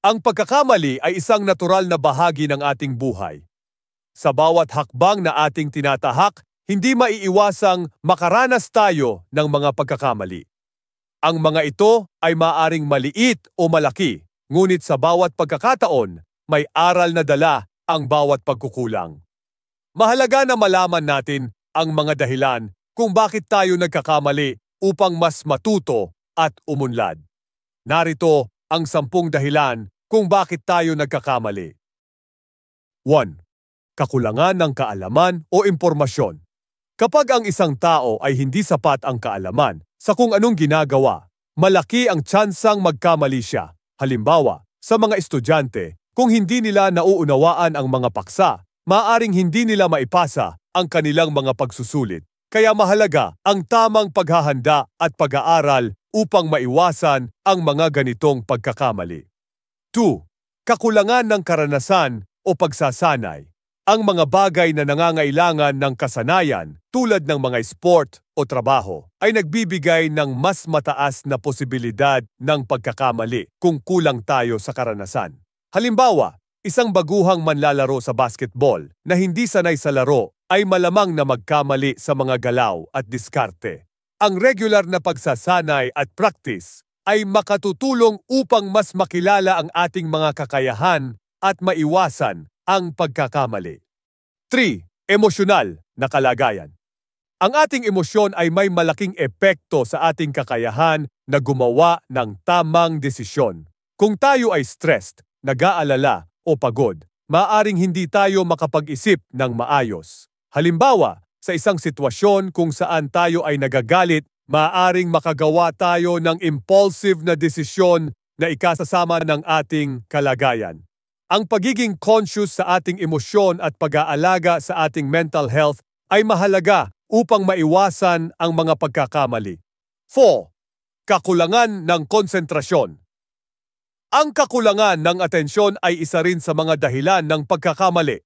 Ang pagkakamali ay isang natural na bahagi ng ating buhay. Sa bawat hakbang na ating tinatahak, hindi maiiwasang makaranas tayo ng mga pagkakamali. Ang mga ito ay maaaring maliit o malaki, ngunit sa bawat pagkakataon, may aral na dala ang bawat pagkukulang. Mahalaga na malaman natin ang mga dahilan kung bakit tayo nagkakamali upang mas matuto at umunlad. Narito ang 10 dahilan kung bakit tayo nagkakamali. 1. Kakulangan ng kaalaman o impormasyon. Kapag ang isang tao ay hindi sapat ang kaalaman sa kung anong ginagawa, malaki ang tsansang magkamali siya. Halimbawa, sa mga estudyante, kung hindi nila nauunawaan ang mga paksa, maaaring hindi nila maipasa ang kanilang mga pagsusulit. Kaya mahalaga ang tamang paghahanda at pag-aaral upang maiwasan ang mga ganitong pagkakamali. 2. Kakulangan ng karanasan o pagsasanay. Ang mga bagay na nangangailangan ng kasanayan tulad ng mga sport o trabaho ay nagbibigay ng mas mataas na posibilidad ng pagkakamali kung kulang tayo sa karanasan. Halimbawa, isang baguhang manlalaro sa basketball na hindi sanay sa laro ay malamang na magkamali sa mga galaw at diskarte. Ang regular na pagsasanay at practice ay makatutulong upang mas makilala ang ating mga kakayahan at maiwasan ang pagkakamali. 3. Emosyonal na kalagayan. Ang ating emosyon ay may malaking epekto sa ating kakayahan na gumawa ng tamang desisyon. Kung tayo ay stressed, nag-aalala o pagod, maaaring hindi tayo makapag-isip ng maayos. Halimbawa, sa isang sitwasyon kung saan tayo ay nagagalit, maaaring makagawa tayo ng impulsive na desisyon na ikasasama ng ating kalagayan. Ang pagiging conscious sa ating emosyon at pag-aalaga sa ating mental health ay mahalaga upang maiwasan ang mga pagkakamali. 4. Kakulangan ng konsentrasyon. Ang kakulangan ng atensyon ay isa rin sa mga dahilan ng pagkakamali.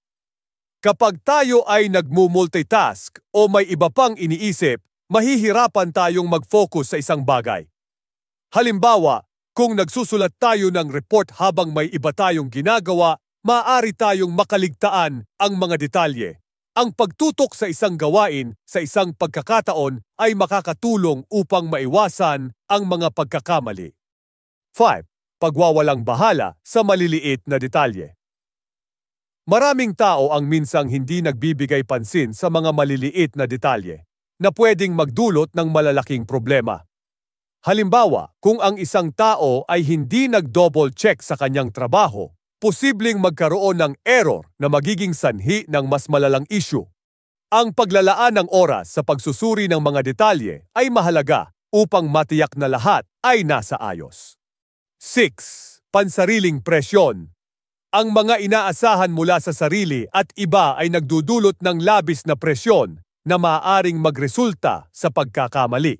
Kapag tayo ay nagmumultitask o may iba pang iniisip, mahihirapan tayong mag-focus sa isang bagay. Halimbawa, kung nagsusulat tayo ng report habang may iba tayong ginagawa, maaari tayong makaligtaan ang mga detalye. Ang pagtutok sa isang gawain sa isang pagkakataon ay makakatulong upang maiwasan ang mga pagkakamali. 5. Pagwawalang bahala sa maliliit na detalye. Maraming tao ang minsang hindi nagbibigay pansin sa mga maliliit na detalye na pwedeng magdulot ng malalaking problema. Halimbawa, kung ang isang tao ay hindi nag-double check sa kanyang trabaho, posibleng magkaroon ng error na magiging sanhi ng mas malalang issue. Ang paglalaan ng oras sa pagsusuri ng mga detalye ay mahalaga upang matiyak na lahat ay nasa ayos. 6. Pansariling presyon. Ang mga inaasahan mula sa sarili at iba ay nagdudulot ng labis na presyon na maaaring magresulta sa pagkakamali.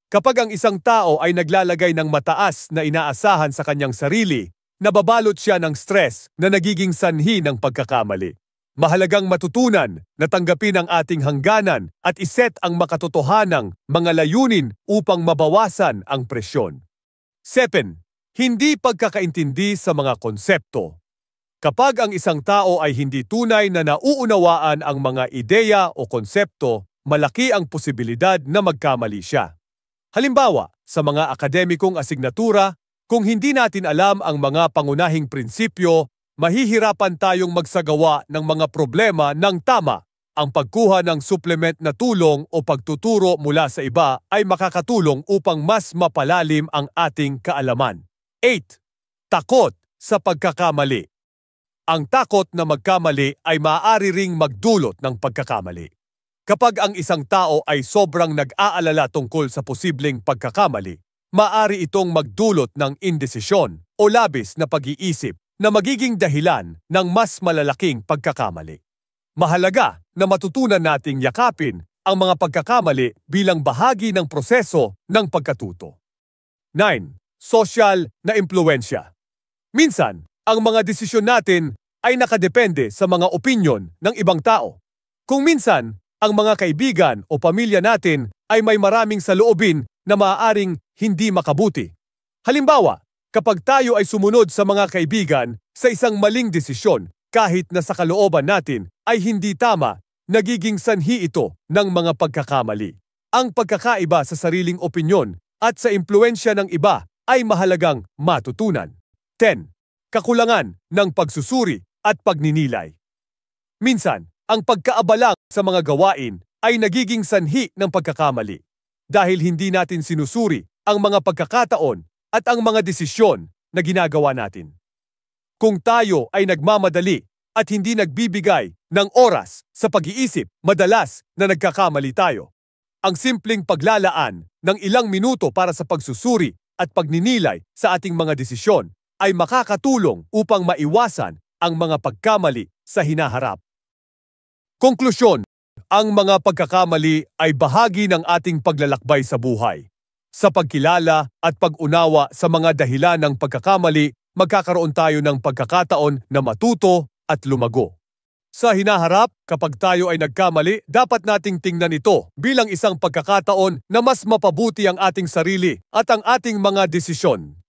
Kapag ang isang tao ay naglalagay ng mataas na inaasahan sa kanyang sarili, nababalot siya ng stress na nagiging sanhi ng pagkakamali. Mahalagang matutunan na tanggapin ang ating hangganan at iset ang makatotohanang mga layunin upang mabawasan ang presyon. 7. Hindi pagkakaintindi sa mga konsepto. Kapag ang isang tao ay hindi tunay na nauunawaan ang mga ideya o konsepto, malaki ang posibilidad na magkamali siya. Halimbawa, sa mga akademikong asignatura, kung hindi natin alam ang mga pangunahing prinsipyo, mahihirapan tayong magsagawa ng mga problema ng tama. Ang pagkuha ng supplement na tulong o pagtuturo mula sa iba ay makakatulong upang mas mapalalim ang ating kaalaman. 8. Takot sa pagkakamali. Ang takot na magkamali ay maaari ring magdulot ng pagkakamali. Kapag ang isang tao ay sobrang nag-aalala tungkol sa posibleng pagkakamali, maaari itong magdulot ng indesisyon o labis na pag-iisip na magiging dahilan ng mas malalaking pagkakamali. Mahalaga na matutunan nating yakapin ang mga pagkakamali bilang bahagi ng proseso ng pagkatuto. 9. Social na impluwensya. Minsan, ang mga desisyon natin ay nakadepende sa mga opinyon ng ibang tao. Kung minsan, ang mga kaibigan o pamilya natin ay may maraming saloobin na maaaring hindi makabuti. Halimbawa, Kapag tayo ay sumunod sa mga kaibigan sa isang maling desisyon, kahit na sa kalooban natin ay hindi tama, nagiging sanhi ito ng mga pagkakamali. Ang pagkakaiba sa sariling opinyon at sa impluensya ng iba ay mahalagang matutunan. 10. Kakulangan ng pagsusuri at pagninilay. Minsan, ang pagkaabalang sa mga gawain ay nagiging sanhi ng pagkakamali dahil hindi natin sinusuri ang mga pagkakataon at ang mga desisyon na ginagawa natin. Kung tayo ay nagmamadali at hindi nagbibigay ng oras sa pag-iisip, madalas na nagkakamali tayo. Ang simpleng paglalaan ng ilang minuto para sa pagsusuri at pagninilay sa ating mga desisyon ay makakatulong upang maiwasan ang mga pagkamali sa hinaharap. Konklusyon, ang mga pagkakamali ay bahagi ng ating paglalakbay sa buhay. Sa pagkilala at pag-unawa sa mga dahilan ng pagkakamali, magkakaroon tayo ng pagkakataon na matuto at lumago. Sa hinaharap, kapag tayo ay nagkamali, dapat nating tingnan ito bilang isang pagkakataon na mas mapabuti ang ating sarili at ang ating mga desisyon.